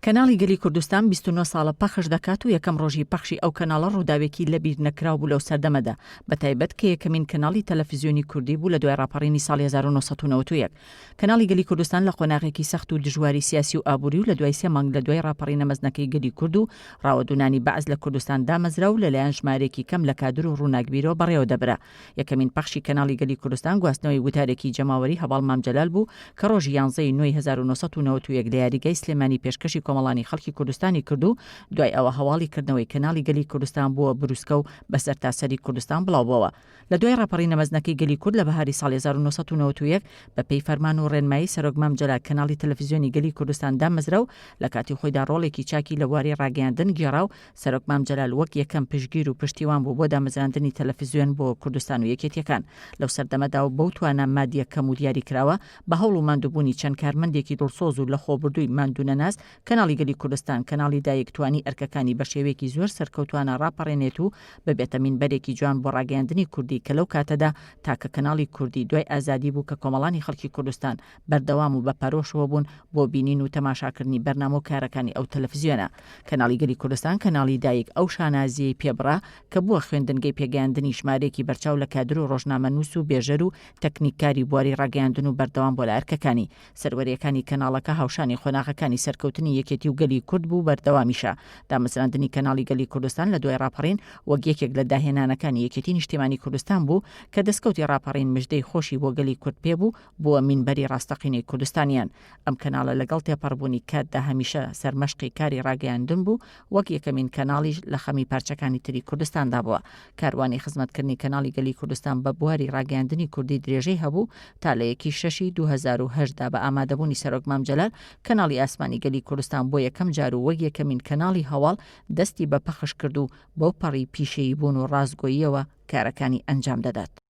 کەناڵی گەلی کوردستان 29 ساڵە پەخش دەکات و یەکەم ڕۆژی پەخشی ئەو کەناڵە ڕووداوێکی لەبیر نەکراو بوو لەو سەردەمەدا، بەتایبەت کە یەکەمین کەناڵی تەلەفزیۆنی کوردی بوو لە دوای ڕاپەڕینی ساڵی 1991. کەناڵی گەلی کوردستان لە قۆناغێکی سەخت و دژواری سیاسی و ئابووری و لە دوای سێ مانگ لە دوای ڕاپەڕینە مەزنەکەی گەلی کورد و ڕاوەدوونانی بەعس لە کوردستان دامەزرا و لەلایەن ژمارەیەکی کەم لە کادر و ڕووناکبیرەوە بەڕێوە دەبرا. یەکەمین پەخشی کەناڵی گەلی کوردستان گواستنەوەی وتارێکی جەماوەری هەڤاڵ مام جەلال بوو کە ڕۆژی یانزە ی نۆی 1991 لە یاریگای سلێمانی پێشکەشی کۆمەڵانی خەڵکی کوردستانی کرد و دوای ئەوە هەواڵی کردنەوەی کەناڵی گەلی کوردستان بووە بروسکە و بە سەرتاسەری کوردستان بڵاوبووەوە. لە دوای ڕاپەڕینە مەزنەکەی گەلی کورد لە بەهاری ساڵی 1991 بە پێی فەرمان و ڕێنمایی سەرۆک مام جەلال کەناڵی تەلەفزیۆنی گەلی کوردستان دامەزرا و لە کاتی خۆیدا ڕۆڵێکی چاکی لە بواری ڕاگەیاندن گێڕا و سەرۆک مام جەلال وەک یەکەم پشتگیر و پشتیوان بوو بۆ دامەزراندنی تەلەفزیۆن بۆ کوردستان و یەکێتیەکان لەو سەردەمەدا و بەو توانا مادیە کەم و دیاریکراوە بە هەوڵ و ماندووبوونی چەند کارمەندێکی دڵسۆز و لەخۆبردووی ماندوونەناس کەناڵی گەلی کوردستان کەناڵی دایک توانی ئەرکەکانی بە شێوەیەکی زۆر سەرکەوتوانە ڕاپەڕێنێت و ببێتە مینبەرێکی جوان بۆ ڕاگەیاندنی کوردی کە لەو کاتەدا تاکە کەناڵی کوردی دوای ئازادی بوو کە کۆمەڵانی خەڵکی کوردستان بەردەوام و بە پەرۆشەوە بوون بۆ بینین و تەماشاکردنی بەرنامە و کارەکانی ئەو تەلەفزیۆنە. کەناڵی گەلی کوردستان کەناڵی دایک ئەو شانازییەی پێ بڕا کە بووە خوێندنگەی پێگەیاندنی ژمارەیەکی بەرچاو لە کادر و ڕۆژنامەنووس و بێژەر و تەکنیککاری بواری ڕاگەیاندن و بەردەوام بووە لە ئەرکەکانی. سەروەرییەکانی کەناڵەکە هاوشانی قۆناغەکانی سەرکەوتنی یەکێتی و گەلی کورد بوو بەردەوامیشە. دامەزراندنی کەناڵی گەلی کوردستان لە دوای ڕاپەڕین وەک یەکێک لە داهێنانەکانی یەکێتی نیشتیمانی کوردستان بوو کە دەستکەوتی ڕاپەڕین مژدەی خۆشی بۆ گەلی کورد پێ بوو بووە مینبەری ڕاستەقینەی کوردستانیان. ئەم کەناڵە لەگەڵ تێپەڕبوونی کاتدا هەمیشە سەرمەشقی کاری ڕاگەیاندن بوو، وەک یەکەمین کەناڵیش لە خەمی پارچەکانی تری کوردستاندا بووە. کاروانی خزمەتکردنی کەناڵی گەلی کوردستان بە بواری ڕاگەیاندنی کوردی درێژەی هەبوو تا لە یەکی شەشی 2008 دا بە ئامادەبوونی سەرۆک مام جەلال کەناڵی ئاسمانی گەلی کوردستان بۆ یەکەم جار و وەک یەکەمین کەناڵی هەواڵ دەستی بە پەخش کرد و بەو پەڕی پیشەیی بوون و ڕاستگۆییەوە کارەکانی ئەنجام دەدات.